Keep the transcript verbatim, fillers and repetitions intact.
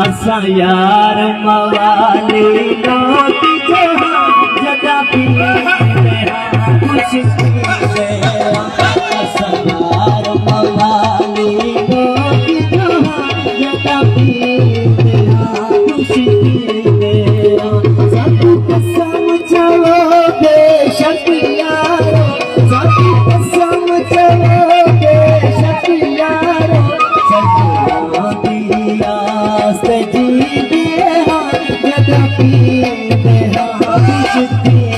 اساں یار موالی لوک جو ہاں، جݙاں پیندے ہاں، خوش تھیندے ہاں۔ اساں یار موالی لوک جو ہاں، جݙاں پیندے ہاں، خوش تھیندے ہاں۔ ساکوں قسم چاہو بے شک یارو، ساکوں قسم چاہو بے شک یارو، سجݨاں دی آس تے جیندے ہاں، جݙاں پیندے ہاں، خوش تھیندے